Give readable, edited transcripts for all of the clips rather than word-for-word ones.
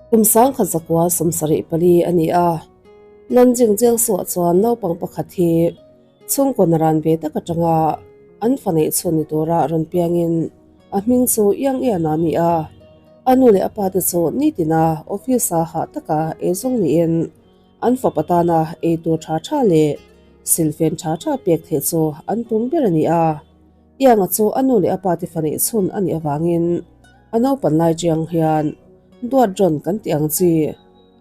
Kum 1974 a ni a, Nanjing Jiangsu-ah chuan naupang pakhat hi chhungkaw naran ve tak atanga an fa neih chhun ni tura rawn piangin a hming chu Yang Ian-a a ni a. A nu leh a pa te chu nitina office-a hah taka eizawng niin an fapa tana eitur tha tha leh silfen tha tha pek theih chu an tum ber a ni a. Ianga chu a nu leh a pa te fa neih chhun a nih avangin a naupan lai chiang hian duat rawn kan tih ang chi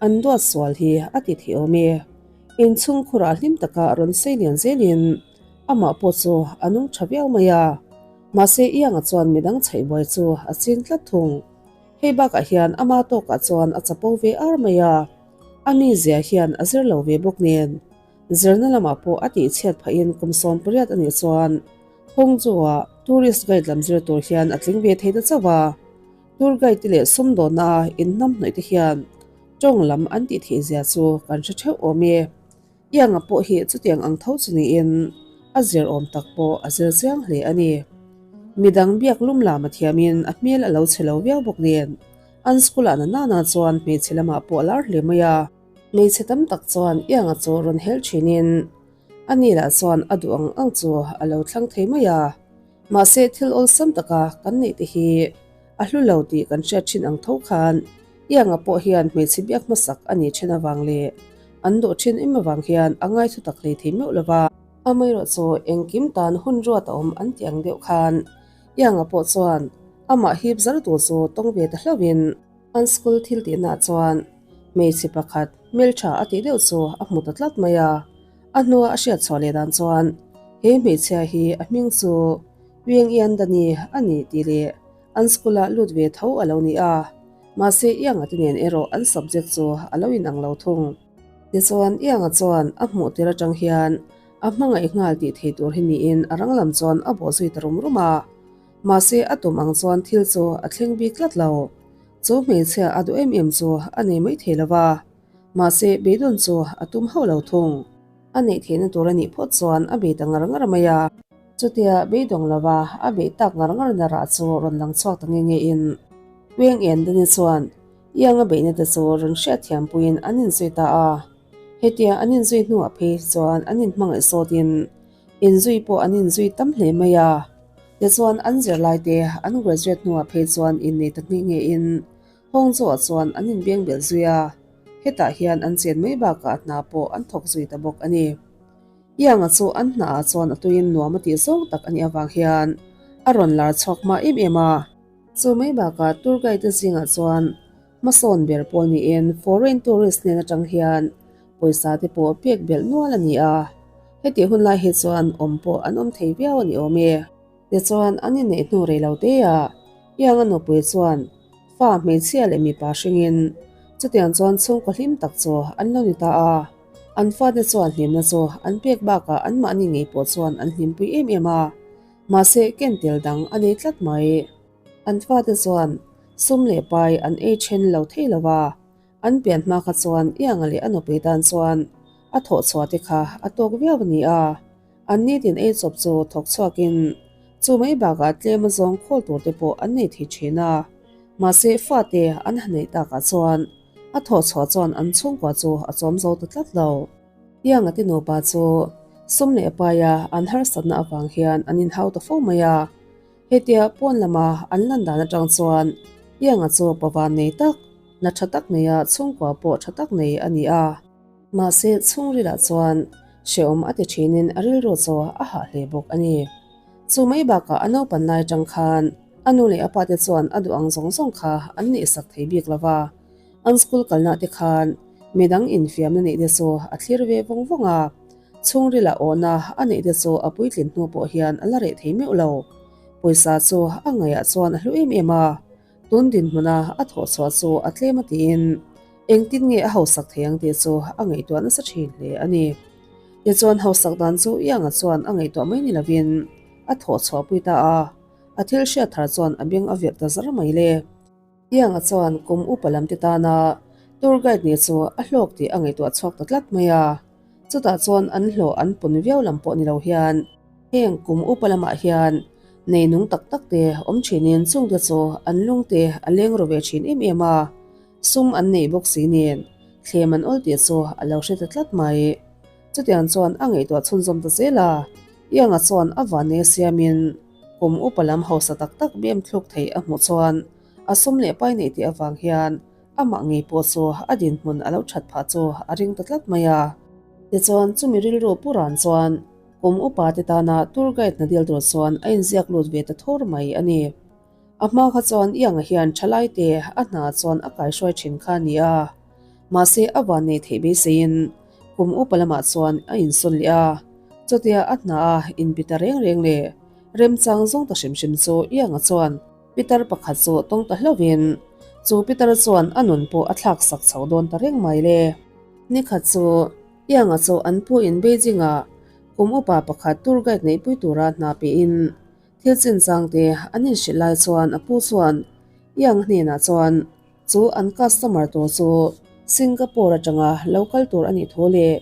an duat sual hi a ti thei awm e. Inchhung khurah hlim taka rawn sei lian zelin amah pawh chu a nung tha viau mai a. Mahse Ianga chuan midang chhaih buai chu a ching tlat thung. Hei bakah hian ama tawkah chuan a chapo ve ar mai a. A mizia hian a zir lo ve bawk nen. Zirna lamah pawh a tihchhiat phahin kum 18 a nih chuan Hongzhou-ah tourist guide lam zir tur hian a tling ve thei ta chauh a. Tour guide te leh sumdawnna a inhnamhnawih te hian tawng lam an tih theih zia chu kan hre theuh awm e. Ianga pawh hi chutiang ang tho chu niin a zir awm tak pawh a zir chiang hle a ni. Midang biak lum lam a thiamin a hmel a lo chhe lo viau bawk nen an school-ah na nana chuan hmeichhe lamah pawh a lar hle mai a. Hmeichhe tam tak chuan Ianga chu rawn helh thinin a ni lah chuan a duh ang ang chu a lo thlang thei mai a. Mahse thil awlsam taka kan neih te hi a hlu lo tih kan hriat thin ang tho khan Ianga pawh hian hmeichhe biak hmasak a nih then avang leh an duh thin em avang hian a ngaithu tak hlei thei meuh lova. Amaherawhchu engkim tan hun ruat a awm an tih ang deuh khan Ianga pawh chuan amah hip zar tur chu tawng ve ta hlauhin an school thil tihnaah chuan Hmeichhe pakhat hmeltha a tih deuh chu a hmu ta tlat mai a, a hnua a hriat chhuah leh dan chuan he hmeichhia hi a hming chu Weng Ian Dani a ni tih leh an school ah lut ve tho a lo ni a, mahse Ianga te nen erawh an subject chu a lo inang lo thung. Tichuan Ianga chuan a hmuh tir atang hian a hmangaih nghal tih thei tur hi niin a rang lam chuan a bawh zui ta rum rum a, mahse a tum ang chuan thil chu a thleng bik tlat lo. Chu hmeichhia a duh em em chu a nei mai thei lo va, mahse beidawn chu a tum hauh lo thung. A neih theihna tur a nih phawt chuan a bei ta ngar ngar mai a. Chutia beidawng lova a beih tak ngar ngar na rah chu rawn lang chhuak ta nge nge in Weng En Dani chuan Ianga beihna te chu rawn hriatthiam puiin an inzui ta a. Hetia an inzui hnuah phei chuan an inhmangaih sawtin inzui pawh an inzui tam hle mai a. Tichuan an zirlai te an graduate hnuah phei chuan innei ta nghe nghe in Hawngzawh chuan an inbeng belh zui a, hetah hian an chen mai bakah hna pawh an thawk zui ta bawk a ni. Ianga chu an hnaah chuan a tuiin nuam a tih zawng tak a nih avang hian a rawn lar chhuak hma em em a. Chu mai bakah tour guide te zingah chuan hmasawn ber pawl niin foreign tourist hnen atang hian pawisa te pawh pek belh nual a ni a, hetih hun lai hi chuan awm pawh an awm thei viau a ni awm e. Tichuan an inneih hnu rei lo te ah Ianga nupui chuan fa hmeichhia leh mipa hringin chutiang chuan chhungkaw hlim tak chu an lo ni ta a, an fate chuan hlimna chu an pek bakah anmahni ngei pawh chuan an hlimpui em em a, mahse ken tel dang a nei tlat mai. An fate chuan sum leh pai an ei then lo thei lo va, an pian hma kha chuan Ianga leh a nupui tan chuan a thawh chhuah te kha a tawk viau a ni a. An nitin ei chawp chu thawk chhuakin chu mai bakah tlem a zawng khawl tur te pawh an nei thei thin a. Mahse fate an ha neih takah chuan a thawh chhuah chuan an chhungkua chu a chawm zo ta tlat lo. Ianga te nupa chu sum leh paia an harsatna avang hian an inhau ta fo mai a. Hetia pawn lama an lan dan atang chuan Ianga chu pavan nei tak, na tha tak neia chhungkua pawh tha tak nei a ni a. Mahse chhungrilah chuan hrehawm a ti thinin a rilru chu a hah hle bawk a ni. Chu mai bakah a naupan lai atang khan a nu leh a pate chuan a duh ang zawng zawng kha an neihsak thei bik lo va. An school kalna te khan midang infiamna neih te chu a thlir ve vawng vawng a, chhungrila awhna a neih te chu a puitlin hnu pawh hian a la reh thei meuh lo. Pawisa chu a ngaihah chuan a hlu em em a, tun dinhmuna a thawh chhuah chu a tlem a tiin engtin nge a hausak thei ang tih chu a ngaihtuah nasa thin hle a ni. Tichuan hausak dan chu Ianga chuan a ngaihtuah mai ni lovin a thawh chhuah pui ta a, a thil hriat thar chuan a beng a virh ta zar mai le. Ianga chuan kum upa lam te tana tour guide nih chu a hlawk tih a ngaihtuah chhuak ta tlat mai a. Chutah chuan an hlawh an pun viau lam pawh ni lo hian heng kum upa lamah hian neinung tak tak te awm thinin chungte chu an lung te a leng ru ve thin em em a. Sum an nei bawk si nen, thlem an awl tih chu a lo hre ta tlat mai. Chutiang chuan a ngaihtuah chhunzawm ta zel a, Ianga chuan a vanei siamin kum upa lam hausa tak tak bem thluk theih a hmuh chuan a sum leh pai neih tih avang hian amah ngei pawh chu a dinhmun a lo that phah chu a ring ta tlat mai a. Tichuan chumi rilru pu ran chuan kum upa te tana tour guide hna dil tur chuan a inziak lut ve ta thawr mai a ni. A hma kha chuan Ianga hian thalai te a hna chuan a kaihruai thin kha a ni a, mahse a van nei theih beiseiin kum upa lamah chuan a insawn leh a, chutia a hna a inbi ta reng reng leh remchang zawng ta hrim hrim chu Ianga chuan pitar pakhat chu tawng ta hlauhin chu pitar chuan a nun pawh a thlak sak chho dawn ta reng mai le. Nikhat chu Ianga chu an pu in Beijing-ah kum upa pakhat tour guide neihpui tura hna pehin Thil chinchang te an inhrilh lai chuan a pu chuan Yang hnenah chuan chu an customer tur chu Singapore atanga lo kal tur a nih thu leh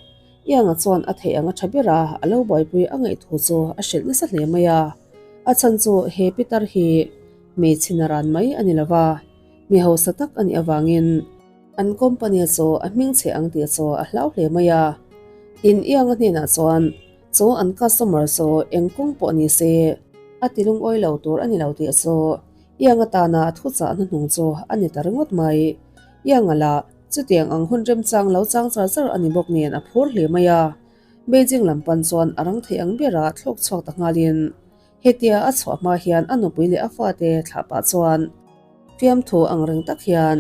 Yang-a chuan a theih ang a tha ber a, a lo buaipui a ngaih thu chu a hrilh nasa hle mai a. A chhan chu he pitar hi hmeichhe naran mai a ni lo va, mi hausa tak a nih avangin an company chu a hming chhe ang tih chu a hlau hle mai a. Tin, Yang-a hnenah chuan Chu an customer chu eng kawng pawh ni se, a ti lungawi lo tur a ni lo tih chu Iang atana a thuchah hnuhnung chu a ni ta ringawt mai. Ianga lah chutiang ang hun remchang lo chang char char a ni bawk nen a phur hle mai a. Beijing lam pan chuan a rang thei ang bera thlawk chhuak ta nghalin hetia a chhuah hma hian a nupui leh a fate thlah pah chuan fiamthu ang reng tak hian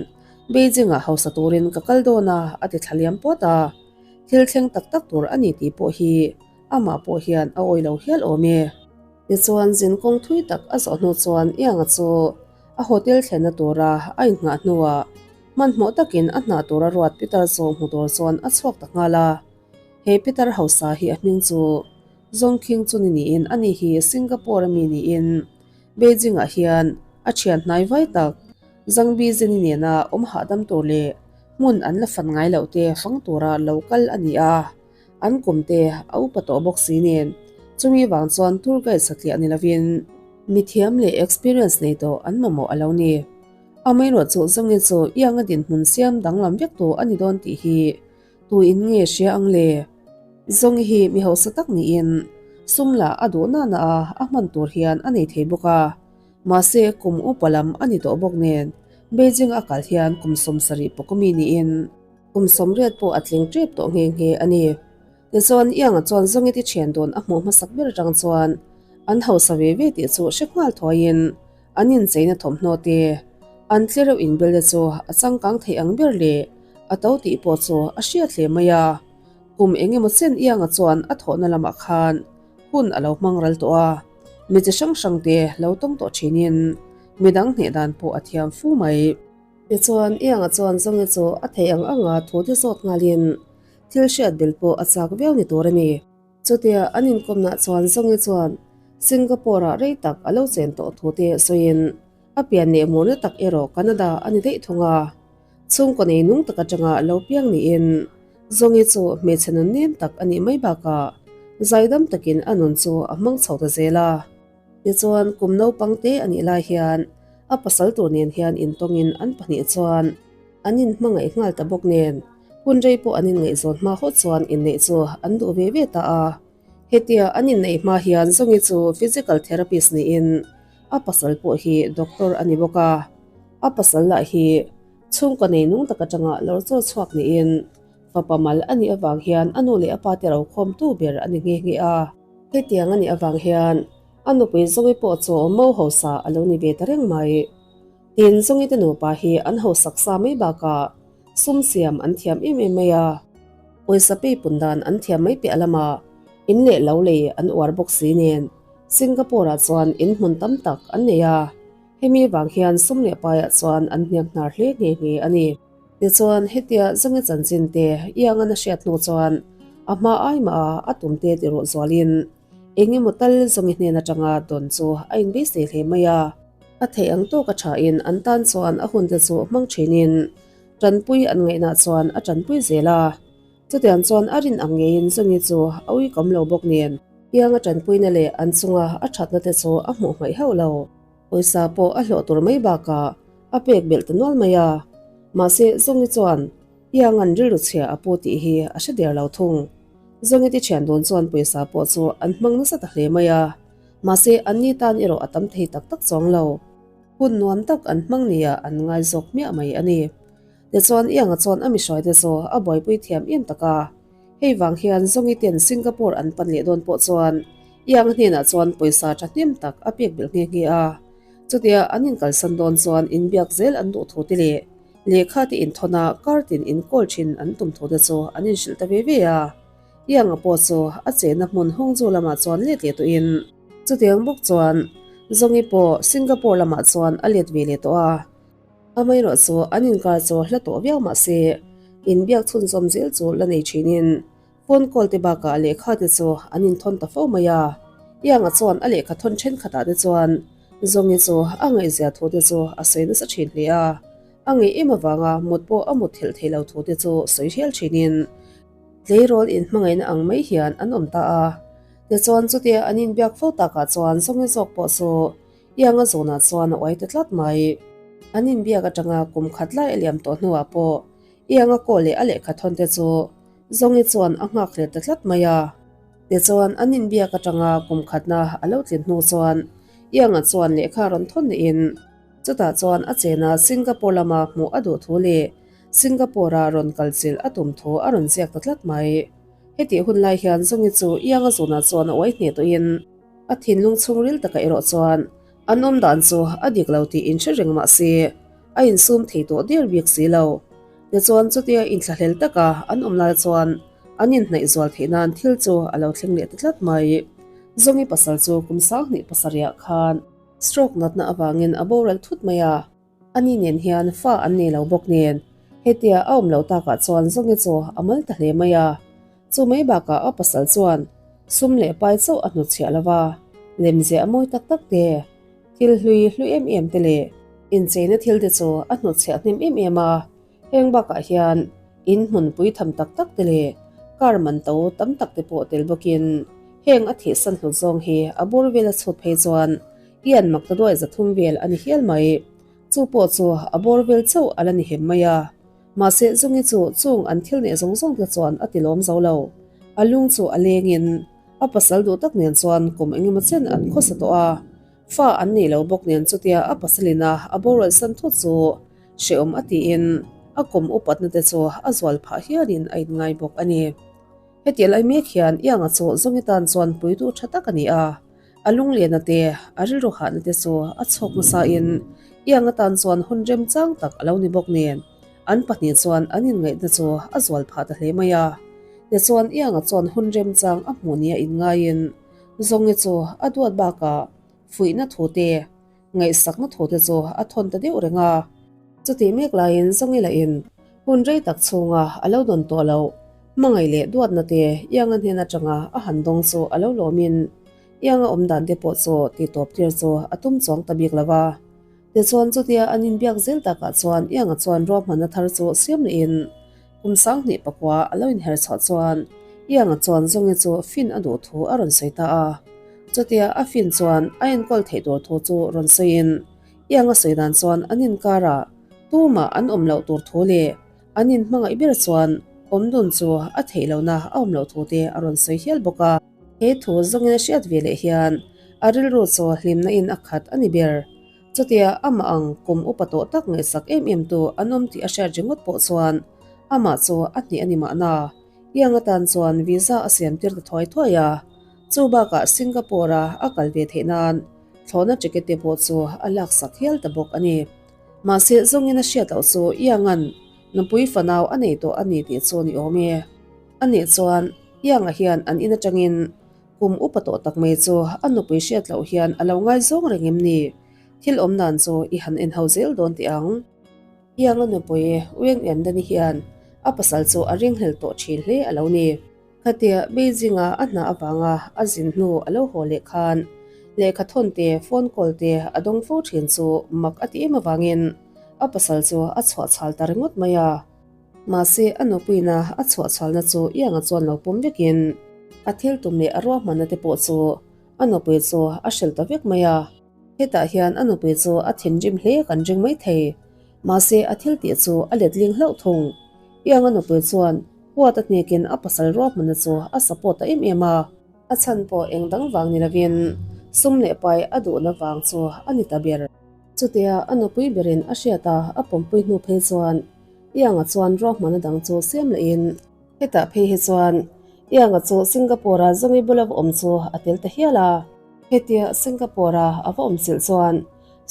Beijing-ah hausa turin ka kal dawn a a ti thla liam puat a. Thil thleng tak tak tur a ni tih pawh hi amah pawh hian a awih lo hial awm e. Tichuan zin kawng thui tak a zawh hnu chuan Ianga chu a hotel thlenna tura a innghah hnuah hmanhmawh takin a hnah tura ruat Peter chu hmu tur chuan a chhuak ta nghal a. He Peter hausa hi a hming chu Zongkhing chu ni niin ani hi Singapore ami niin Beijing-ah hian a thian hnai vai tak Zhang Bizeni nena awm hahdam tur leh hmun an la fan ngai loh te fang tura lo kal a ni a, an kum te a upa tawh bawk si nen chumi vang chuan tour guide satliah ni lovin mithiam leh experience nei tawh an mamawh a lo ni. Amaherawhchu Zhang-i chu Ianga dinhmun siam danglam vek tu a ni dawn tih hi Tuin nge hria ang le? Zawngi hi mi hausa tak niin sum lah a duh nana a, a hman tur hian a nei thei bawk a. Mahse kum upa lam a ni tawh bawk nen Beijing a kal hian kum 70 pawk ami niin kum 80 pawh a tling tep tawh nghe nghe a ni. Tichuan Ianga chuan Zawngi ti thian dawn a hmuh hmasak ber atang chuan an hausa ve ve tih chu hre nghal thuaiin An incheina thawmhnaw te, an tlereuh inbel te chu a changkang thei ang ber leh a to tih pawh chu a hriat hle mai a. Kum eng emaw chen Ianga chuan a thawhna lamah khan hun a lo hmang ral tawh a, mi chi hrang hrang te lo tawng tawh thinin midang hneh dan pawh a thiam fu mai. Tichuan, Ianga chuan Zawngi chu a theih ang anga thu te zawt nghalin thil hriat bel pawh a chak viau ni tur a ni. Chutia an inkawmnah chuan Zawngi chuan Singapore-ah rei tak a lo chen tawh thu te sawiin a pian leh hmuhna tak erawh Canada a ni daih thung a. Chhungkaw nei nung tak atanga lo piang niin Zawngi chu hmeichhe nun nem tak a nih mai bakah zaidam takin a nun chu a hmang chho ta zel a. Tichuan kum naupang te a nih lai hian a pasal tur nen hian intawngin an pahnih chuan An inhmangaih nghal ta bawk nen, hun rei pawh an inngaihzawn hma hawt chuan inneih chu an duh ve ve ta a. Hetia an inneih hma hian Zawngi chu physical therapist niin a pasal pawh hi doctor a ni bawk a. A pasal lah hi chhungkaw nei nung tak atanga lawr chaw chhuak niin fapa mal a nih avang hian a nu leh a pa te rokhawmtu ber a ni nghe nghe a. Hetiang a nih avang hian a nupui Zawngi pawh chu mo hausa a lo ni ve ta reng mai. Tin, Zawngi te nupa hi an hausak sa mai bakah sum siam an thiam em em mai a, pawisa pei pun dan an thiam mai piah lamah in leh lo lei an uar bawk si nen Singapore-ah chuan in hmun tam tak an nei a, hemi vang hian sum leh paiah chuan an hniam hnar hle nghe nghe a ni. Tichuan, hetia Zawngi chanchin te Iangan a hriat hnu chuan a hma ai mah a a tum te ti ruh zualin Eng emaw tal Zawngi hnen atanga dawn chu a inbeisei hle mai a. A theih ang tawk a thain an tan chuan a hunte chu hmang thinin tanpui an ngaihna chuan a tanpui zel a. Chutiang chuan a rin ang ngeiin Zawngi chu a uikawm lo bawk nen. Pianga tanpuina leh an chunga a thatna te chu a hmuh hmaih hauh lo. Pawisa pawh a hlawh tur mai bakah a pek belh ta nual mai a. Mahse, Zawngi chuan Ianga'n rilru chhia a pu tih hi a hre der lo thung. Zawngi te thian dun chuan pawisa pawh chu an hmang nasa ta hle mai a, mahse an ni tan erawh a tam thei tak tak chuang lo. Hun nuam tak an hmang nia an ngai zawk hmiah mai a ni. Tichuan Ianga chuan a mihruaite chu a buaipui thiam em tak a. Hei vang hian Zawngi ten Singapore an pan leh dawn pawh chuan Ianga hnenah chuan pawisa thahnem tak a pek belh nghe nghe a. Chutia an inkalsan dawn chuan inbiak zel an duh thu te leh lehkha te inthawn a kar tin inkawl thin an tum thu te chu an inhrilh ta ve ve a. Ianga pawh chu a chenna hmun Hangzhou lamah chuan let leh tawhin chutiang bawk chuan Zawngi pawh Singapore lamah chuan a let ve leh tawh a. Amaherawh chu an inkar chu hla tawh viau mah se inbiak chhunzawm zel chu la nei thinin phone call te bakah lehkha te chu an inthawn ta fo mai a. Ianga chuan a lehkha thawn thenkhatah te chuan Zawngi chu a ngaihzia thu te chu a sawi nasa thin hle a. A ngaih em avanga mut pawh a mut thelh thei lo thu te chu sawi hial thinin tleirawl inhmangaihna ang mai hian an awm ta a. Tichuan chutia an inbiak fo takah chuan Zawngi zawk pawh chu Ianga zawnah chuan a uai ta tlat mai. An inbiak atanga kum khat lai a liam tawh hnuah pawh Ianga kaw leh a lehkha thawn te chu Zawngi chuan a nghak hle ta tlat mai a. Tichuan an inbiak atanga kum khatna a lo tlin hnu chuan Ianga chuan lehkha rawn thawn niin chutah chuan a chena Singapore lama hmuh a duh thu leh Singapore-a rawn kalchilh a tum thu a rawn ziak ta tlat mai. Hetih hun lai hian Zawngi chu Ianga zawnah chuan a uai hneh tawhin A thinlung chhungril taka erawh chuan an awm dan chu a dik lo tih inhre reng mah se, a insum thei tawh der bik si lo. Tichuan chutia inthlahlel taka an awm lai chuan an inhnaih zual theih nan thil chu a lo thleng leh ta tlat mai. Zawngi pasal chu kum 2007ah khan stroke natna avangin a boral thut mai a. Ani nen hian fa an nei lo bawk nen, hetia a awm loh takah chuan Zawngi chu a mal ta hle mai a. Chu mai bakah a pasal chuan sum leh pai chauh a hnutchhiah lo va, lemziah a mawi tak tak te, thil hlui hlui em em te leh incheina thil te chu a hnutchhiah hnem em em a. Heng bakah hian in hmunpui tham tak tak te leh car man to tam tak te pawh tel bawkin heng a thihsan hlut zawng hi a bur vel a chhut phei chuan Ian mak ta duai 300 vel a ni hial mai. Chu pawh chu a bawr vel chauh a la ni hem mai a. Mahse Zungi chu chung an thil neh zawng zawng te chuan a ti lawm zo lo. A lung chu a lengin a pasal duh tak nen chuan kum engemaw chen an khawsa tawh a. Fa an nei lo bawk nen chutia a pasalina a boral san thut chu hrehawm a tiin a kum upatna te chu a zual phah hialin a inngai bawk a ni. Hetiang lai mek hian Ianga chu Zawngi tan chuan puitu tha tak a ni a, a lunglena te, a rilru hahna te chu a chhawk nasain Ianga tan chuan hun remchang tak a lo ni bawk nen an pahnih chuan an inngaihna chu a zual phah ta hle mai a. Tichuan Ianga chuan hun remchang a hmuh nia inngaiin Zawngi chu a duat bakah fuihna thu te, ngaihsakna thu te chu a thawn ta deuh reng a. Chutih mek laiin Zawngi lahin hun rei tak chhunga a lo dawn tawh loh hmangaih leh duatna te Ianga hnen atanga a han dawng chu a lo lawmin Ianga awm dan te pawh chu titawp tir chu a tum chuang ta bik lo va. Tichuan chutia an inbiak zel takah chuan Ianga chuan ruahmanna thar chu siam lehin kum 2009 a lo inher chhuah chuan Ianga chuan Zawngi chu fin a duh thu a rawn sawi ta a. Chutia a fin chuan a enkawl theih tur thu chu rawn sawiin Ianga sawi dan chuan an inkarah tumah an awm loh tur thu leh an inhmangaih ber chuan awm dun chu a theih lohna a awm loh thu te a rawn sawi hial bawk a. He thu zawngin a hriat ve leh hian a rilru chu hlimna in a khat a ni ber. Chutia amah ang kum upa tawh tak ngaihsak em em tu an awm tih a hriat ringawt pawh chuan amah chu a hneh a ni mahna. Iang atan chuan visa a siam tir ta thuai thuai a, chu bakah Singapore-a a kal ve theih nan thlawhna ticket te pawh chu a laksak hial ta bawk a ni. Mahse zawngin a hriat loh chu Ianga'n nupui fanau a nei tawh a ni tih chu ni awm e. Anih chuan Ianga hian an in atangin kum upa tawh tak mai chu a nupui hriat loh hian a lo ngaizawng reng em ni? Thil awm dan chu i han en ho zel dawn teh ang. Ianga nupui Weng Endani hian a pasal chu a ringhlel tawh thin hle a lo ni. Khatia Beijing-a a hna avanga a zin hnu a lo haw leh khan lehkha thawn te, phone call te a dawng fo thin chu mak a ti em avangin a pasal chu a chhuahchhal ta ringawt mai a. Mahse a nupuina a chhuahchhalna chu Ianga chuan lo pawm vekin a thil tum leh a ruahmanna te pawh chu a nupui chu a hrilh ta vek mai a. Hetah hian a nupui chu a thinrim hle kan ring mai thei. Mahse a thil tih chu a letling hlauh thung. Ianga nupui chuan huat a hnekin a pasal ruahmanna chu a support ta em em a. A chhan pawh eng dang vang ni lovin sum leh pai a duhna vang chu a ni ta ber. Chutia a nupui berin a hriat a, a pawmpui hnu phei chuan Ianga chuan ruahmanna dang chu siam lehin hetah phei hi chuan Ianga chu Singapore-a zawngi bula va awm chu a tel ta hial a. Hetia Singapore-a a va awm chilh chuan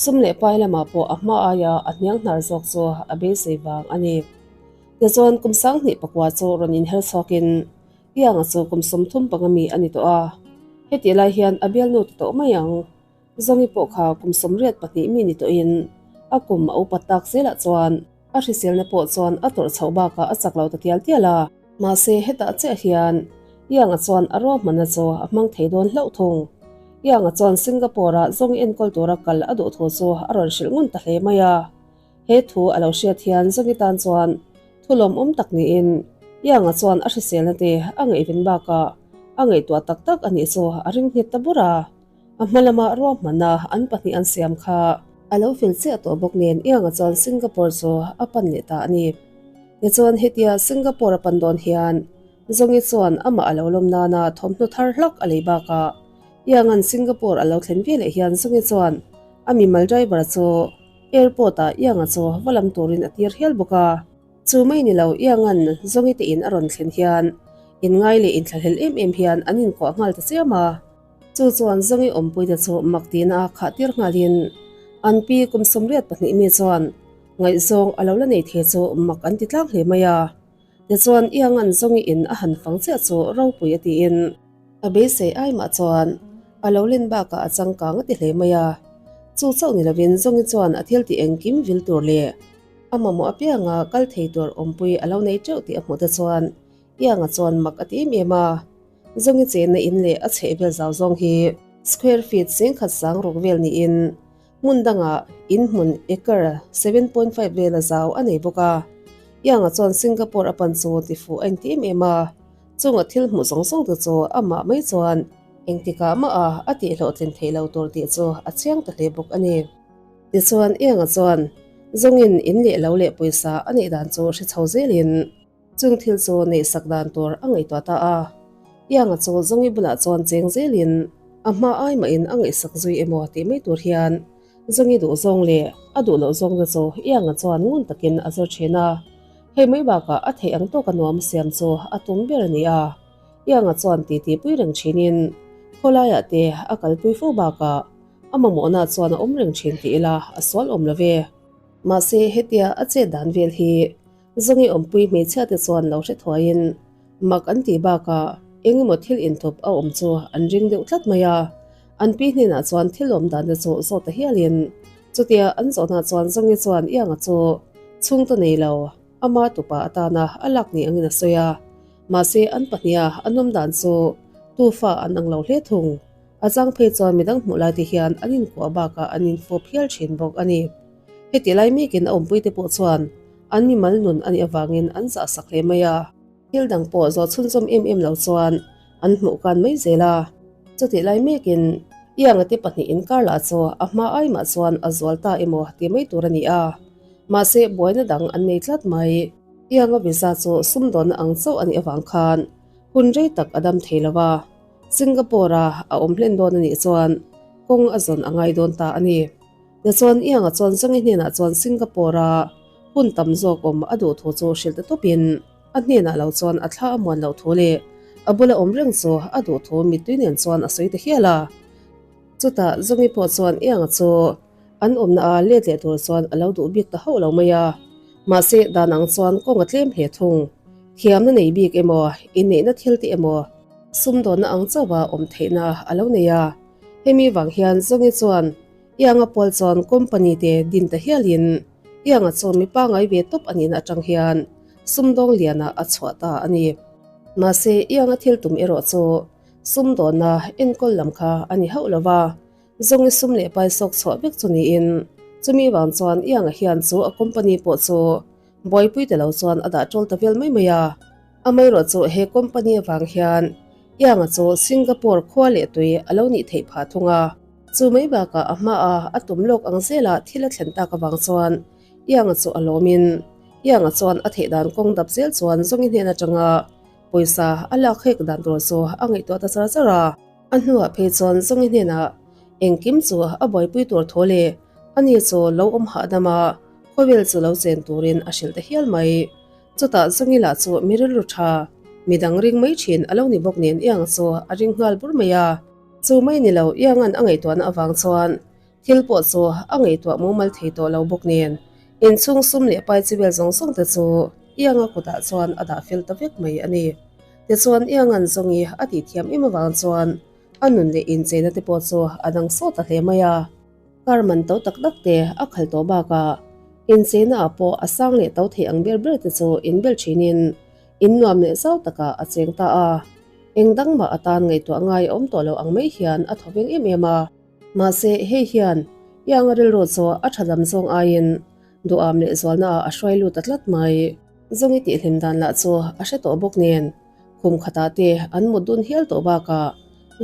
sum leh pai lamah pawh a hma aia a hniang hnar zawk chu a beisei vang a ni. Tichuan kum 2009 chu rawn inher chhuakin Ianga chu kum 35 mi a ni tawh a, hetih lai hian a bialnu ti tawh mai ang. Zawngi pawh kha kum 82 mi ni tawhin a kum a upat tak zelah chuan a hriselna pawh chuan a tawrh chhoh bakah a chak lo ta tial tial a. Mahse hetah chiah hian Ianga chuan a ruahmanna chu a hmang thei dawn hlauh thung. Ianga chuan Singapore-ah zawngi enkawl tura kal a duh thu chu a rawn hrilh ngun ta hle mai a. He thu a lo hriat hian Zawngi tan chuan thu lawmawm tak niin Ianga chuan a hriselna te a ngaihven bakah a ngaihtuah tak tak a nih chu a ring nghet ta bur a. A hma lama ruahmanna an pahnih an siam kha a lo fel chiah tawh bawk nen Ianga chuan Singapore chu a pan leh ta a ni. Tichuan hetia Singapore a pan dawn hian Zawngi chuan amah a lo lawm nana thawmhnaw thar hlak a lei bakah Ianga'n Singapore a lo thlen ve leh hian Zawngi chuan a mimal driver chu Airport ah Ianga chu va lam turin a tir hial bawk a. Chu mai ni lo Ianga'n Zawngi te in a rawn thlen hian inngai leh inthlahlel em em hian an inkuah nghal ta chiam a. Chu chuan Zawngi awmpuite chu mak tihna a khah tir nghalin an pi kum 82 mi chuan ngaihzawng a lo la nei thei chu mak an ti tlang hle mai a. Tichuan Ianga'n Zawngi in a han fang chiah chu ropui a tiin a beisei ai mah chuan a lo len bakah a changkang a ti hle mai a. Chu chauh ni lovin Zawngi chuan a thil tih engkim vil tur leh a mamawh apianga kal thei tur awmpui a lo nei teuh tih a hmuh te chuan Ianga chuan mak a ti em em a. Zawngi chenna in leh a chhehvel zau zawng hi square feet 10,000 vel niin hmun dangah in hmun acre 7.5 vela zau a nei bawk a. Ianga chuan Singapore a pan chu ti fuh a inti em em a, chunga thil hmuh zawng zawng te chu amah mai chuan engtikah mah a a tihhlawhtlin theih lo tur tih chu a chiang ta hle bawk a ni. Tichuan Ianga chuan zawngin in leh lo leh pawisa a neih dan chu hre chho zelin, Chung thil chu neihsak dan tur a ngaihtuah ta a. Ianga chu Zawngi bulah chuan cheng zelin a hma ai mahin a ngaihsak zui emaw tih mai tur hian Zawngi duh zawng leh a duh loh zawng te chu Ianga chuan ngun takin a zir thin a. Hei mai bakah a theih ang tawka nuam siam chu a tum ber a ni a. Ianga chuan titi pui reng thinin khawlaiah te a kalpui fo bakah a mamawhna chuan a awm reng thin tih ila a sual awm lo ve. Mahse hetia a chet dan vel hi Zawngi awmpui hmeichhia te chuan lo hre thuaiin mak an tih bakah eng emaw thil inthup a awm chu an ring deuh tlat mai a. An pi hnenah chuan thil awm dan te chu zawh ta hialin chutia an zawhna chuan Zawngi chuan Ianga chu chhungte nei lo ama tupa atana a lak ni angin a sawi a. Mahse an pahniha an awm dan chu tufa an ang lo hle thung. A chang phei chuan midang hmuh lai te hian an inkuah bakah an infawp hial thin bawk a ni. Heti lai mekin a awmpuite pawh chuan an mimal nun a nih avangin an zahsak hle mai a. Thil dang pawh zawh chhunzawm em em lo chuan an hmuh kan mai zel a. Chutih lai mekin Ianga te pahnih inkar lah chu a hma ai mah chuan a zual ta emaw ti mai tur a ni a. Mahse buaina dang an nei tlat mai. Ianga visa chu sumdawnna ang chauh a nih avang khan hun rei tak a dam thei lo a. Singapore-a a awm hlen dawn a nih chuan kawng a zawn a ngai dawn ta a ni. Tichuan Ianga chuan Zawngi hnenah chuan Singapore-a hun tam zawk awm a duh thu chu hrilh ta tawpin a hnenah lo chuan a thla a muan loh thu leh a bula awm reng chu a duh thu mittui nen chuan a sawi ta hial a. Chutah Zawngi pawh chuan Ianga chu an awmna a let leh tur chuan a lo duh bik ta hauh lo mai a. Mahse dan ang chuan kawng a tlem hle thung. Thiamna nei bik emaw, inneihna thil te emaw, sumdawnna ang chauha awm theihna a lo nei a. Hemi vang hian Zawngi chuan Ianga pual chuan company te din ta hialin Ianga chu mi pangai ve tawp a nihna atang hian sumdawng lianah a chhuah ta a ni. Mahse Ianga thil tum erawh chu sumdawnna enkawl lam kha a ni hauh lo va, Zawngi sum leh pai sawk chhuah vek chu niin chumi vang chuan Ianga hian chu a company pawh chu buaipui ta lo chuan a dah ṭawl ta vel mai mai a. Amaherawh chu he company avang hian Ianga chu Singapore khua leh tui a lo nih theih phah thung a. Chu mai bakah a hmaah a tum lawk ang zela thil a thlen tak avang chuan Ianga chu a lawmin Ianga chuan a theih dan kawng dap zel chuan Zawngi hnen atanga pawisa a lak hek dan tur chu a ngaihtuah ta char char a. A hnuah phei chuan Zawngi hnenah engkim chu a buaipui tur tho leh ani chu lo awm hahdam a, khawvel chu lo chen turin a hrilh ta hial mai. Chutah Zawngi lah chu mi rilru tha, midang ring mai thin a lo ni bawk nen Ianga chu a ring nghal bur mai a. Chu mai ni lo, Ianga'n a ngaihtuahna avang chuan Thil pawh chu a ngaihtuah mumal thei tawh lo bawk nen, inchhung sum leh pai chi vel zawng zawng te chu Ianga kutah chuan a dah fel ta vek mai a ni. Tichuan Ianga'n zawngi a tih thiam em avang chuan a nun leh incheina te pawh chu a dang sawt ta hle mai a. Car man to tak tak te a khal tawh bakah incheina ah pawh a sang leh to thei ang ber ber te chu inbel thinin in nuam leh zau takah a cheng ta a. Eng dang mah atan ngaihtuah ngai a awm tawh lo ang mai hian a thaw veng em em a. Mahse, hei hian Ianga rilru chu a thadam zawng aiin duham leh zualnaah a hruai lut ta tlat mai. Zawngi tihhlim dan lah chu a hre tawh bawk nen, khum khatah te an mut dun hial tawh bakah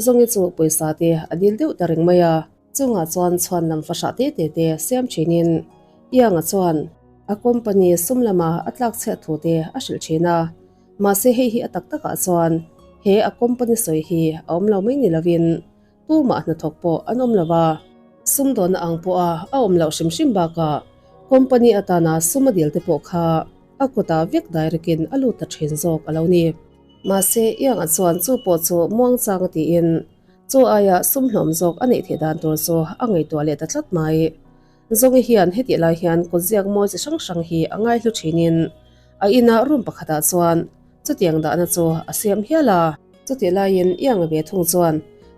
Zawngi chu pawisa te a dil deuh ta reng mai a. Chungah chuan chhuan lam fahrah te te te siam thinin Ianga chuan a company sum lama a tlak chhiat thu te a hrilh thin a. Mahse, hei hi a tak takah chuan he a company sawi hi a awm lo mai ni lovin, Tumah hnathawk pawh an awm lo va, sumdawnna ang pawha a awm loh hrim hrim bakah company atana sum a dil te pawh kha a kutah vek direct-in a lut ta thin zawk a lo ni. Mahse, Ianga chuan chu pawh chu muangchang a tiin chu aia sum hlawm zawk a neih theih dan tur chu a ngaihtuah leh ta tlat mai. Zawngi hian hetih lai hian kutziak mawi chi hrang hrang hi a ngaihlu thinin a ina room pakhatah chuan Chutiang dahna chu a siam hial a. Chutih laiin Ianga ve thung chuan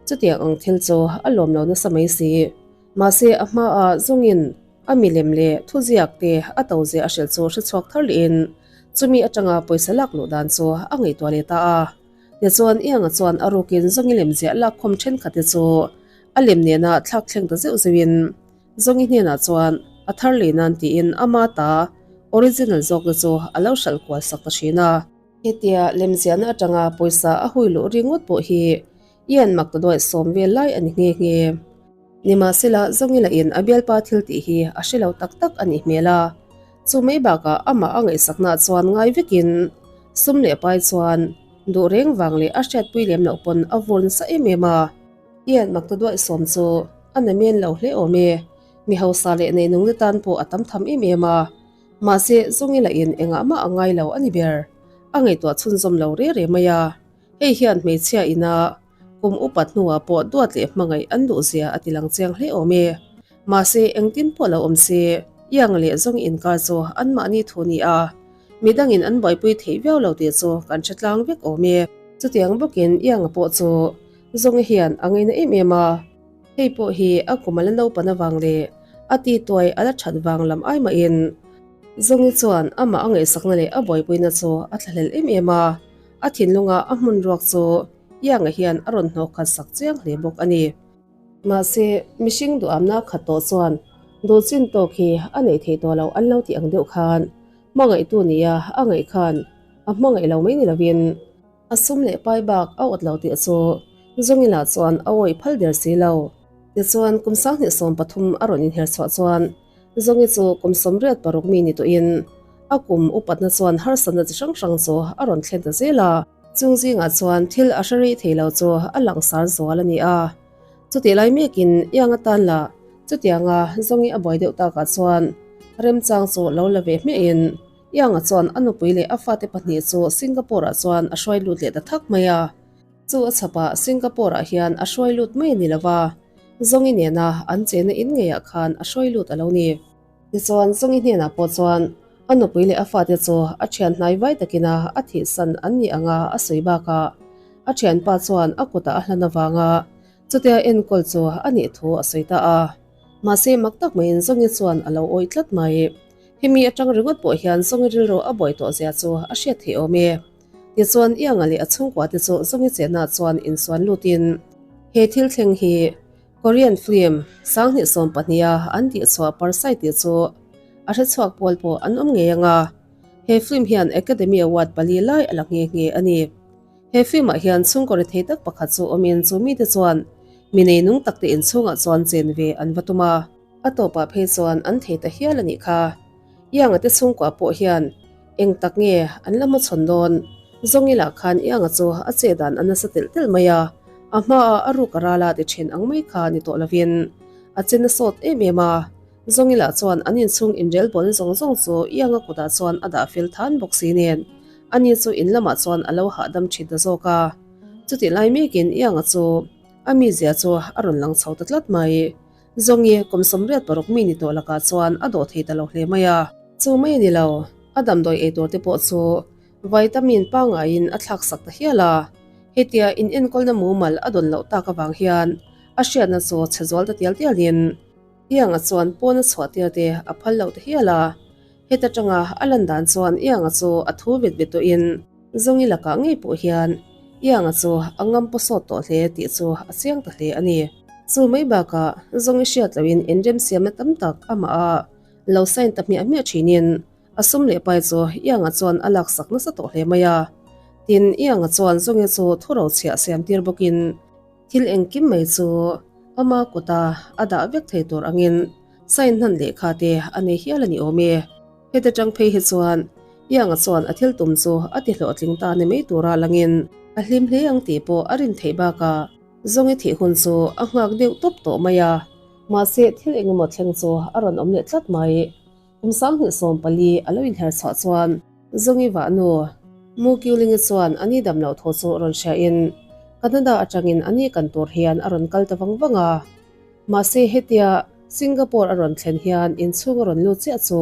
chutiang ang thil chu a lawm lo nasa mai si. Mahse a hmaah zawngin a milem leh thuziak te a to zia a hrilh chu hrechhuak thar lehin chumi atanga pawisa lak luh dan chu a ngaihtuah leh ta a. Tichuan Ianga chuan a rukin zawngi lem ziah lakkhawm thenkhat te chu a lem nena thlak thleng ta zeuh zeuhin Zawngi hnenah chuan a thar leh nan tiin ama ta original zawk te chu a lo hralh kual sak ta thin a. Hetia lemziahna atanga pawisa a hui luh ringawt pawh hi Ian mak ta duaih sawm vel lai a ni nghe nghe. Nimahsela Zawngi lahin a bialpa thil tih hi a hre lo tak tak a nih hmel a. Chu mai bakah amah a ngaihsaknaah chuan ngai vekin sum leh pai chuan duh reng vang leh a hriatpui lem loh pawn a vur nasa em em a. Ian mak ta duaih sawm chu a na men lo hle awm e, mi hausa leh neinung te tan pawh a tam tham em em a. Mahse, Zawngi lahin engah mah a ngai lo a ni ber. A ngaihtuah chhunzawm lo re re mai a. Hei hian hmeichhia ina kum upat hnuah pawh duat leh hmangaih an duh zia a ti lang chiang hle awm e. Mahse, engtin pawh lo awm se, Iang leh Zawngi inkar chu anmahni thu ni a, midangin an buaipui theih viau lo tih chu kan hre tlang vek awm e. Chutiang bawkin Ianga pawh chu Zawngi hian a ngaina em em a. Hei pawh hi a kum a la naupan avang leh a tituai a la that vang lam ai mahin Zawngi chuan amah a ngaihsakna leh a buaipuina chu a thlahlel em em a, a thinlunga a hmun ruak chu Ianga hian a rawn hnawh khat sak chiang hle bawk a ni. Mahse, mihring duhamna khat tawh chuan duh chin tawk hi a neih theih tawh loh an lo tih ang deuh khan hmangaihtu nia a ngaih khan a hmangaih lo mai ni lovin, A sum leh pai bak a awt lo tih chu Zawngila chuan a awih phal der si lo. Tichuan kum 2013 a rawn inher chhuah chuan Zawngi chu kum 86 mi ni tawhin a kum upatna chuan harsatna chi hrang hrang chu a rawn thlen ta zel a. Chung zingah chuan thil a hre rei thei lo chu a langsar zual a ni a. Chutih lai mekin Iang atan lah chutianga Zawngi a buai deuh takah chuan remchang chu lo la ve hmiahin Ianga chuan a nupui leh a fate pahnih chu Singapore-ah chuan a hruai lut leh ta thak mai a. Chu a chhapah Singapore-ah hian a hruai lut mai a ni lo va, Zawngi nena an chena in ngeiah khan a hruai lut a lo ni. Tichuan, Zawngi hnenah pawh chuan a nupui leh a fate chu a thian hnai vai takina a thihsan an nih anga a sawi bakah a thianpa chuan a kutah a hlan avanga chutia enkawl chu a nih thu a sawi ta a. Mahse, mak tak maiin Zawngi chuan a lo awih tlat mai. Hemi atang ringawt pawh hian Zawngi rilru a buai tawh zia chu a hriat theih awm e. Tichuan Ianga leh a chhungkua te chu Zawngi chenah chuan insuan lutin he thil thleng hi Korean film 2012 a an tihchhuah Parasite tih chu a hrechhuak pawl pawh an awm ngei ang a. He film hian Academy Award pali lai a la nghe nghe a ni. He film ah hian chhungkaw ri thei tak pakhat chu awmin chu mite chuan mi neinung tak te inchhungah chuan chen ve an va tum a. A tawpah phei chuan an thei ta hial a nih kha. Ianga te chhungkua pawh hian eng tak nge an la hmachhawn dawn? Zawngi lah khan Ianga chu a che dan a nasa telh telh mai a, a hmaa a ruk a rala ti thin ang mai kha ni tawh lovin a che na sawt em em a. Zawngi lah chuan an inchhung inrel bawn zawng zawng chu Ianga kutah chuan a dah fel than bawk si nen ani chu in lamah chuan a lo hahdam thin ta zawk a. Chutih lai mekin Ianga chu a mizia chu a rawn lang chho ta tlat mai. Zawngi kum 86 mi ni tawh lakah chuan a dawh thei ta lo hle mai a. Chu mai a ni lo, a damdawi ei tur te pawh chu vitamin pangaiin a thlak sak ta hial a. Hetia in enkawlna mumal a dawn loh tak avang hian a hriatna chu chhe zual ta tial tialin Ianga chuan pawn a chhuah tir te a phal loh ta hial a. Heta tanga a lan dan chuan Ianga chu a thu vet vet tawhin Zawngi lakah ngei pawh hian Ianga chu a ngam paw sawt tawh hle tih chu a chiang ta hle a ni. Chu mai bakah Zawngi hriat lohin inremsiamna tam tak amah a lo sign ta hmiah hmiah thinin a sum leh pai chu Ianga chuan a laksak nasa tawh hle mai a. Tin, Ianga chuan Zawngi chu thurochhiah siam tir bawkin Thil engkim mai chu ama kuta a dah vek thei tur angin sign hnan lehkha te a nei hial a ni awm e. Heta tang phei hi chuan Ianga chuan a thil tum chu a ti hlawhtling ta ni mai tura langin a hlim hle ang tih pawh a rin theih bakah Zawngi thih hun chu a nghak deuh tawp tawh mai a. Mahse thil engemaw thleng chu a rawn awm leh tlat mai. Kum 2014 a lo inher chhuah chuan Zawngi vahnu Mu Kiulingi chuan a ni dam loh thu chu rawn hriain Canada atangin a ni kan tur hian a rawn kal ta vang vang a. Mahse hetia Singapore a rawn thlen hian inchhung a rawn lut chiah chu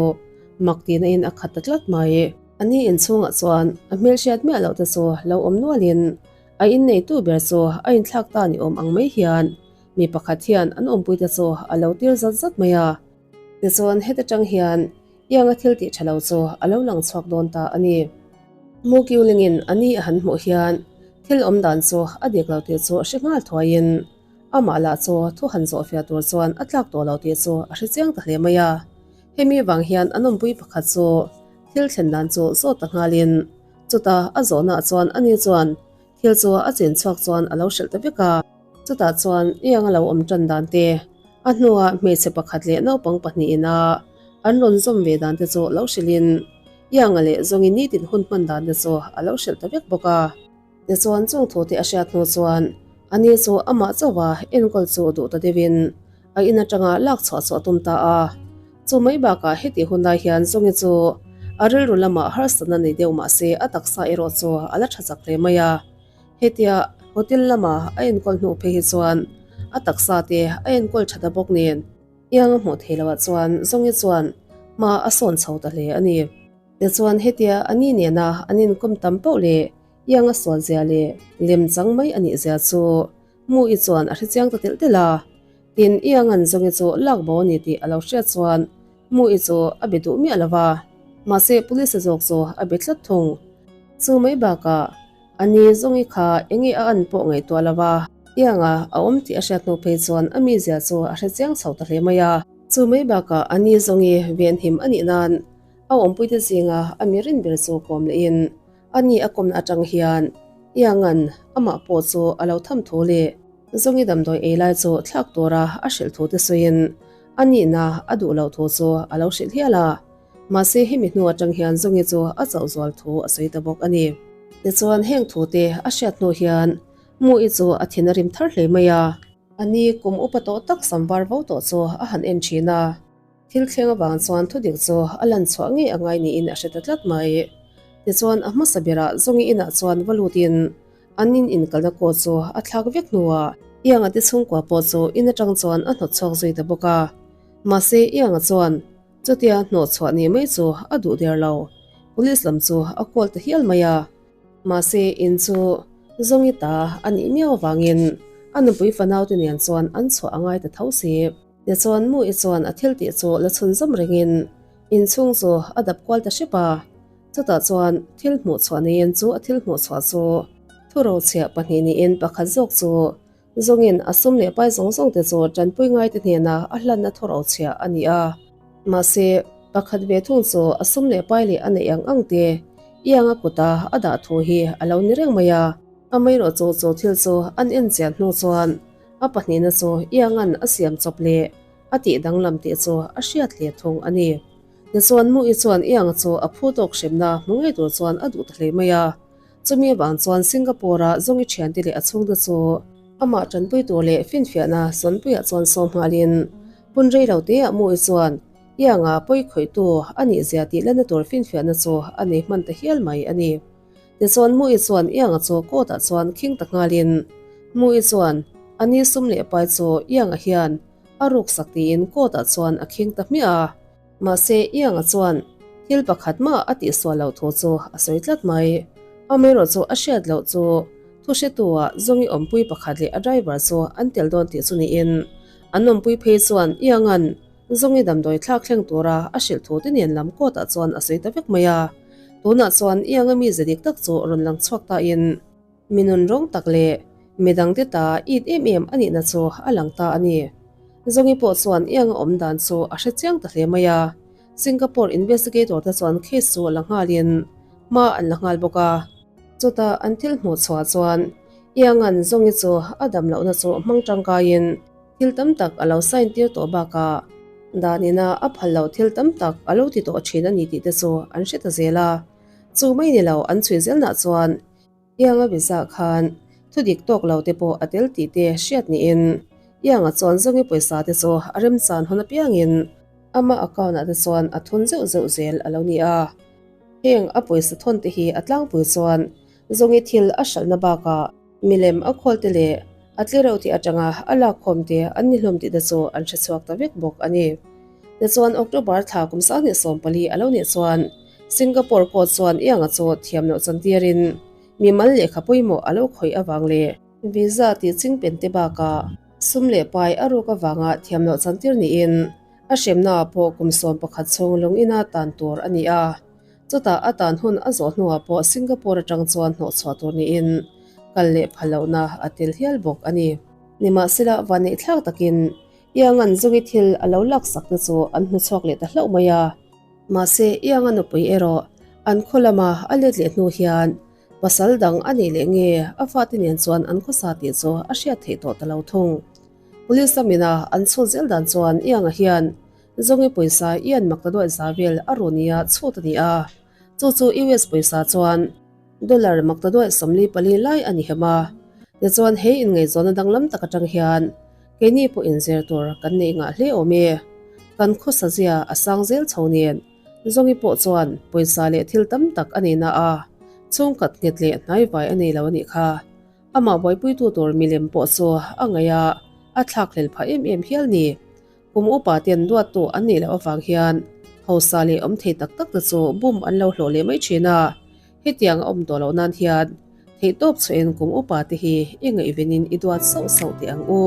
mak tihna in a khat ta tlat mai. A ni inchhungah chuan a hmelhriat miah loh te chu lo awm nualin a inneitu ber chu a inthlak ta ni awm ang mai hian mi pakhat hian an awmpuite chu a lo tir zat zat mai a. Tichuan heta tang hian Ianga thil tih tha lo chu a lo lang chhuak dawn ta a ni. Mu Kiulingin a ni a han hmuh hian thil awm dan chu a dik lo tih chu a hre nghal thuaiin amah lah chu thu han zawh fiah tur chuan a tlak tawh lo tih chu a hre chiang ta hle mai a. Hemi vang hian an awmpui pakhat chu thil thlen dan chu zawt ta nghalin chutah a zawhnaah chuan ani chuan thil chu a chin chhuak chuan a lo hrilh ta vek a. Chutah chuan Ianga lo awm tan dan te, a hnuah hmeichhe pakhat leh naupang pahnihin a an rawn zawm ve dan te chu lo hrilhin Ianga leh Zawngi nitin hun hman dan te chu a lo hrilh ta vek bawk a. Tichuan chung thu te a hriat hnu chuan ani chu amah chauha enkawl chu duh ta deuhin a in atanga lak chhuah chu a tum ta a. Chu mai bakah hetih hun lai hian Zawngi chu a rilru lamah harsatna nei deuh mah se a taksa erawh chu a la tha chak hle mai a. Hetia hotel lama a enkawl hnuh phei hi chuan a taksa te a enkawl tha ta bawk nen Iang a hmuh thei loah chuan Zawngi chuan hma a sawn chho ta hle a ni. Tichuan hetia a ni nena an inkawm tam poh leh Iang a sual zia leh lem chang mai a nih zia chu Mu-i chuan a hrechiang ta telh telh a. Tin, Ianga'n Zawngi chu lak bo a ni tih a lo hriat chuan Mu-i chu a be duh miah lo va, mahse police a zawk chu a be tlat thung. Chu mai bakah A ni Zawngi kha enge a an pawh ngaihtuah lo va, Ianga a awm tih a hriat hnu phei chuan a mizia chu a hre chiang chho ta hle mai a. Chu mai bakah a ni Zawngi venhim a nih nan a awmpuite zinga a mi rin ber chu kawm lehin a ni a kawmna atang hian Ianga'n amah pawh chu a lo tham thu leh Zawngi damdawi ei lai chu thlak tura a hrilh thu te sawiin a nihna a duh loh thu chu a lo hrilh hial a. Mahse hemi hnu atang hian Zawngi chu a chauh zual thu a sawi ta bawk a ni. Tichuan heng thu te a hriat hnu hian Mu-i chu a thin a rim thar hle mai a. A ni kum upa tawh tak sam var vo tawh chu a han en thin a. Thil thleng avang chuan thudik chu a lan chhuah ngei a ngai niin a hre ta tlat mai. Tichuan a hmasa berah Zawngi inah chuan va lutin an in inkalna kaw chu a thlak vek hnuah Ianga te chhungkua pawh chu in atang chuan a hnawt chhuak zui ta bawk a. Mahse Ianga chuan Chutia hnawhchhuah nih mai chu a duh der lo. Police lam chu a call ta hial mai a. Mahse in chu Zawngi ta a nih miau avangin a nupui fanaute nen chuan an chhuah a ngai ta tho si. Tichuan Mu-i chuan a thil tih chu la chhunzawm rengin inchhung chu a dap kual ta hrep a. Chutah chuan thil hmuhchhuah neiin chu a thil hmuhchhuah chu thurochhiah pahnih niin pakhat zawk chu Zawngin a sum leh pai zawng zawng te chu tanpui ngaite hnena a hlanna thawrauchhiah a ni a. Mahse, pakhat ve thung chu a sum leh pai leh a neih ang ang te Ianga kuta a dah thu hi a lo ni reng mai a. Amaherawh chu chu thil chu an en chian hnu chuan a pahnihna chu Ianga'n a siam chawp leh a tih danglam tih chu a hriat hle thung a ni. Tichuan Mu-i chuan Iang chu a phu tawk hremna hmu ngei tur chuan a duh ta hle mai a. Chumi avang chuan Singapore-a Zawngi thiante leh a chhungte chu amah tanpui tur leh finfiahna sawnpuiah chuan sawm nghalin hun rei lo teah Mu-i chuan Ianga pawi khawihtu a nih zia tih lana tur finfiahna chu a nei hman ta hial mai a ni. Tichuan Mu-i chuan Ianga chu court-ah chuan khing ta nghalin Mu-i chuan a ni sum leh pai chu Ianga hian a ruksak tiin court-ah chuan a khing ta hmiah a. Mahse, Ianga chuan thil pakhat mah a tihsual loh thu chu a sawi tlat mai. Amaherawh chu a hriat loh chu thu hretu-ah Zawngi awmpui pakhat leh a driver chu an tel dawn tih chu niin an awmpui phei chuan Ianga'n Zawngi damdawi thlak thleng tura a hrilh thu te nen lam court-ah chuan a sawi ta vek mai a. Tunah chuan Ianga mize dik tak chu rawn lang chhuak tain Mi nun rawng tak leh mi dangte ta it em em a nihna chu a lang ta a ni. Zawngi pawh chuan iang a awm dan chu a hre chiang ta hle mai a. Singapore investigator te chuan case chu la nghalin hma an la nghal bawk a. Chutah an thil hmuh chhuah chuan iangan Zawngi chu a dam lohna chu hmang tangkaiin thil tam tak a lo sign tir tawh bakah danina a phal loh thil tam tak a lo ti tawh thin a ni tih te chu an hre ta zel a. Chu mai ni lo an chhui zelnah chuan Ianga visa khan thu dik tawk lo te pawh a tel tih te hriat niin Ianga chuan Zawngi pawisa te chu a remchan hawn apiangin ama account ah te chuan a thun zeuh zeuh zel a lo ni a. Heng a pawisa thawn te hi a tlangpui chuan Zawngi thil a hralhna bakah milem a khawl te leh a tlereuh tih atanga a lakkhawm te an ni hlawm tih te chu an hre chhuak ta vek bawk a ni. Tichuan October thla kum 2014 a lo nih chuan Singapore court chuan Ianga chu thiam loh chantirin mimal lehkha pawimawh a lo khawih avang leh visa tih chingpen te bakah sum leh pai a ruk avanga thiam loh chantir niin a hremnaah pawh kum 11 chhung lung ina tan tur a ni a. Chutah a tan hun a zawh hnuah pawh Singapore atang chuan hnawhchhuah tur niin kal leh phal lohna a tel hial bawk a ni. Nimahsela vanneihthlak takin Iangan Zawngi thil a lo laksak te chu an hmu chhuak leh ta hlauh mai a. Mahse, Ianga nupui erawh an khaw lama a let leh hnu hian pasal dang a nih leh nge a fate nen chuan an khawsa tih chu a hriat theih tawh ta lo thung. Police lamina an chhut zel dan chuan Ianga hian Zawngi pawisa Ian Maktaduai za vel a ru nia chhut a ni a, chu chu US pawisa chuan Dollar maktaduai 44 lai a ni hem a. Tichuan he inngaihzawnna danglam tak atang hian keini pawh inzir tur kan neih ngah hle awm e. Kan khawsa zia a sang zel chho nen Zawngi pawh chuan pawisa leh thil tam tak a nei na a, chhungkhat nghet leh hnaivai a nei lo a nih kha. Amah buaipuitu tur milem pawh chu a ngaih a, a thlakhlel phah em em hial ni. Kum upa ten duattu an nih loh avang hian hausa leh awm thei tak tak te chu bum an lo hlawh leh mai thin a, hetiang a awm tawh loh nan hian theihtawp chhuahin kum upa te hi i ngaihvenin i duat sauh sauh teh ang u.